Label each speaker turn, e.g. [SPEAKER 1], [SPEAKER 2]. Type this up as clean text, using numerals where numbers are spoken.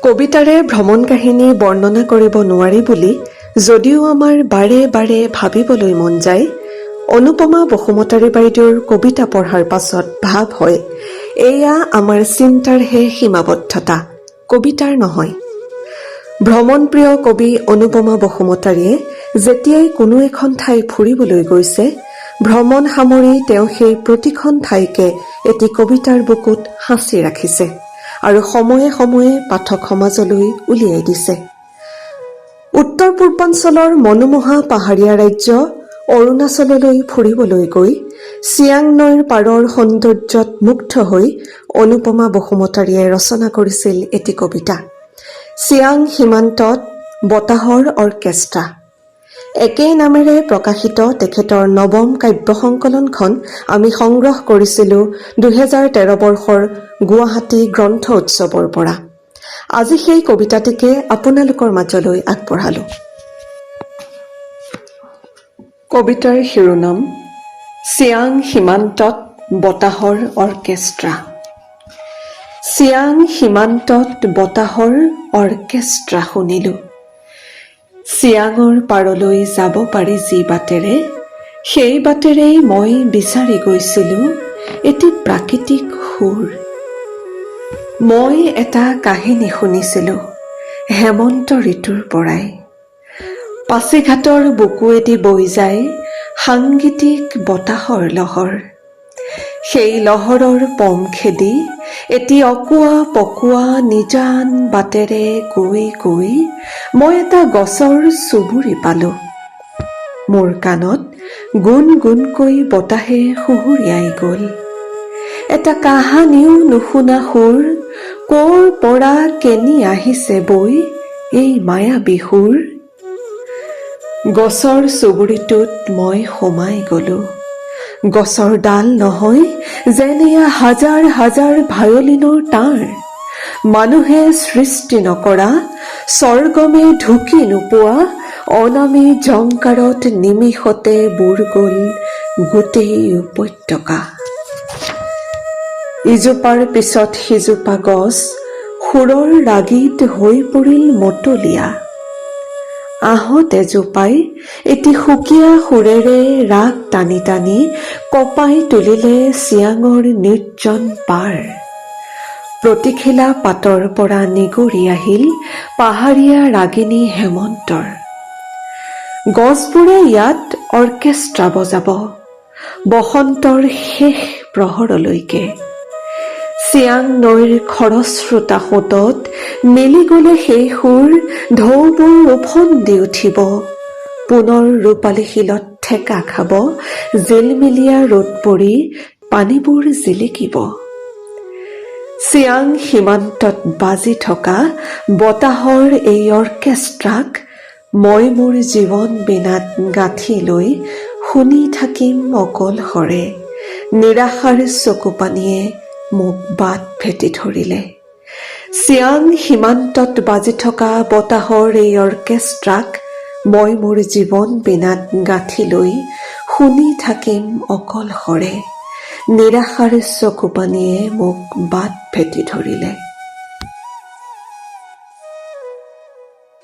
[SPEAKER 1] কবিতাৰে ভ্ৰমণ কাহিনী বৰ্ণনা কৰিব নোৱাৰি বুলি যদিও আমাৰ বাৰে বাৰে ভাবিবলৈ মন যায়, অনুপমা বসুমতাৰী বাইদেউৰ কবিতা পঢ়াৰ পাছত ভাৱ হয়, এয়া আমাৰ চিন্তাৰহে সীমাবদ্ধতা, কবিতাৰ নহয়। ভ্ৰমণপ্ৰিয় কবি অনুপমা বসুমতাৰীয়ে যেতিয়াই কোনো এখন ঠাই ফুৰিবলৈ গৈছে, ভ্ৰমণ সামৰি তেওঁ সেই প্ৰতিখন ঠাইকে এটি কবিতাৰ বুকুত সাঁচি ৰাখিছে আৰু সময়ে সময়ে পাঠক সমাজলৈ উলিয়াই দিছে। উত্তৰ পূৰ্বাঞ্চলৰ মনোমোহা পাহাৰীয়া ৰাজ্য অৰুণাচললৈ ফুৰিবলৈ গৈ চিয়াং নৈৰ পাৰৰ সৌন্দৰ্যত মুগ্ধ হৈ অনুপমা বসুমতাৰীয়ে ৰচনা কৰিছিল এটি কবিতা, "চিয়াং সীমান্তত বতাহৰ অৰ্কেষ্ট্ৰা"। একেই নামেৰে প্ৰকাশিত তেখেতৰ নৱম কাব্য সংকলনখন আমি সংগ্ৰহ কৰিছিলোঁ 2013 বৰ্ষৰ গুৱাহাটী গ্ৰন্থ উৎসৱৰ পৰা। আজি সেই কবিতাটিকে আপোনালোকৰ মাজলৈ আগবঢ়ালো। কবিতাৰ শিৰোনাম "চিয়াং সীমান্তত বতাহৰ অৰ্কেষ্ট্ৰা"। চিয়াং সীমান্তত বতাহৰ অৰ্কেষ্ট্ৰা শুনিলো। চিয়াঙৰ পাৰলৈ যাব পাৰি যি বাটেৰে, সেই বাটেৰেই মই বিচাৰি গৈছিলো এটি প্ৰাকৃতিক সুৰ। মই এটা কাহিনী শুনিছিলো হেমন্ত ঋতুৰ পৰাই। পাছিঘাটৰ বুকুৱেদি বৈ যায় সাংগীতিক বতাহৰ লহৰ। সেই লহৰৰ পম খেদি এটি অকোৱা পকোৱা নিজান বাটেৰে গৈ গৈ মই এটা গছৰ চুবুৰি পালো। মোৰ কাণত গুণ গুণকৈ বতাহে সুহুৰিয়াই গ'ল, এটা কাহানিও নুশুনা সুৰ। ক'ৰ পৰা কেনি আহিছে বৈ এই মায়াবী সুৰ? গছৰ চুবুৰিটোত মই সোমাই গলো। গছৰ ডাল নহয়, যেন এয়া হাজাৰ হাজাৰ ভায়লিনৰ তাঁৰ। মানুহে সৃষ্টি নকৰা, স্বৰগমে ঢুকি নোপোৱা অনামী ঝংকাৰত নিমিষতে বুৰ গ'ল গোটেই উপত্যকা। ইজোপাৰ পিছত সিজোপা গছ সুৰৰ ৰাগীত হৈ পৰিল মতলীয়া। আহঁত এজোপাই এটি সুকীয়া সুৰেৰে ৰাগ টানি টানি কঁপাই তুলিলে চিয়াঙৰ নিৰ্জন পাৰ। প্ৰতিখিলা পাতৰ পৰা নিগৰি আহিল পাহাৰীয়া ৰাগিনী হেমন্তৰ। গছবোৰে ইয়াত অৰ্কেষ্ট্ৰা বজাব বসন্তৰ শেষ প্ৰহৰলৈকে। চিয়াং নৈৰ খৰস্ৰোতা সোঁতত মিলি গলে সেই সুৰ, ঢৌবোৰ ওফন্দি উঠিব, পুনৰ ৰূপালী শিলত ঠেকা খাব, জিলমিলীয়া ৰ'দ পৰি পানীবোৰ জিলিকিব। চিয়াং সীমান্তত বাজি থকা বতাহৰ এই অৰ্কেষ্ট্ৰাক মই মোৰ জীৱন বীণাত গাঁঠি লৈ শুনি থাকিম অকলশৰে। নিৰাশাৰ চকুপানীয়ে মোক বাট ভেটি ধৰিলে। চিয়াং সীমান্তত বাজি থকা বতাহৰ এই অৰ্কেষ্ট্ৰাক মই মোৰ জীৱন বীণাত গাঁঠি লৈ শুনি থাকিম অকলশৰে। নিৰাশাৰ চকুপানীয়ে মোক বাট ভেটি ধৰিলে।